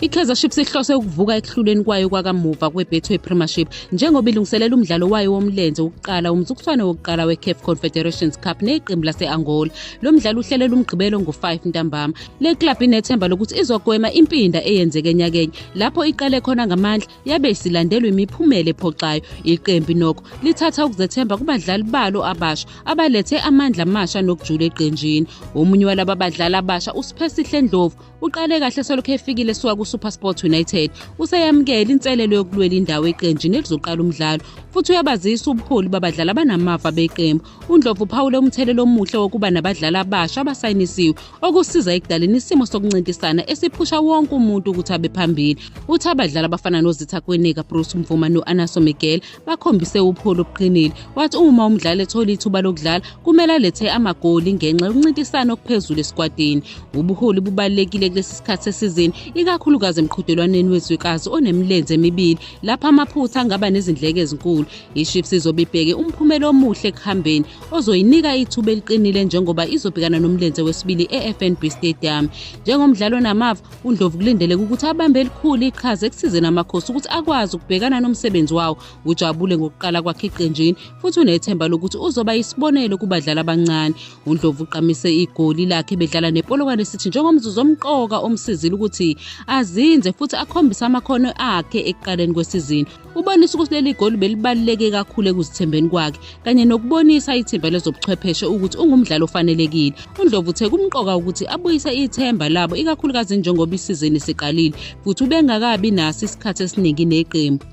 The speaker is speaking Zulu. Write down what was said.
I-Kaizer Chiefs ihlose ukuvuka ekuhlulweni kwayo kwakamuva kweBetway Premiership njengoba ilungiselela umdlalo wayo womlenze wokuqala umzukuswano wokuqala weCAF Confederations Cup neqembu lase-Angola. Lo mdlalo uhlelelwe uMgqibelo ngo-5 ntambama. Le club inethemba lokuthi izogwema impinda eyenzeke nyakenye lapho iqale khona ngamandla yabe isilandelwa imiphumela ephoxayo. Iqembu nokho lithatha ukuzethemba kubadlali balo abasha abalethe amandla amasha nokujula eqenjini. Omunye walaba badlali abasha uSiphesihle Ndlovu uqale kahle selokhu efikile esuka kuSuperSport United. Useyamukela inselelo yokulwela indawo eqenjini elizoqala umdlalo futhi uyabazisa ubuholi babadlali abanamava beqembu. UNdlovu uphawule umthelela omuhle wokuba nabadlali abasha abasayinisiwe okusiza ekudaleni isimo sokuncintisana esiphusha wonke umuntu ukuthi abe phambili. Uthi abadlali abafana noZitha Kwinika, Bruce Mvuma no-Anaso Miguel bakhombise ubuholi obuqinile. Wathi uma umdlali ethola ithuba lokudlala kumele alethe amagoli ngenxa yokuncintisana okuphezulu esikwatini. Ubuholi bubalulekile kulesi sikhathi sesizini, ikakhulukazi emqhudelwaneni wezwekazi onemilenze emibili lapho amaphutha angaba nezindleko ezinkulu. IChiefs izobe ibheke umphumela omuhle ekuhambeni ozoyinika ithuba eliqinile njengoba izobhekana nomlenze wesibili e-FNB Stadium. Njengomdlali onamava, uNdlovu kulindeleke ukuthi abambe elikhulu iqhaza ekusizeni Amakhosi ukuthi akwazi ukubhekana nomsebenzi wawo. Ujabule ngokuqala kwakhe eqenjini futhi unethemba lokuthi uzoba yisibonelo kubadlali abancane. UNdlovu uqamise igoli lakhe bedlala nePolokwane City njengomzuzu omqoka omsizile ukuthi azinze futhi akhombise amakhono akhe ekuqaleni kwesizini. Ubonisa ukuthi leli goli belibaluleke kakhulu ekuzithembeni kwakhe kanye nokubonisa ithimba lezobuchwepheshe ukuthi ungumdlali ofanelekile. UNdlovu uthe kumqoka ukuthi abuyise ithemba labo ikakhulukazi njengoba isizini isiqalile futhi ubengakabi naso isikhathi esiningi neqembu.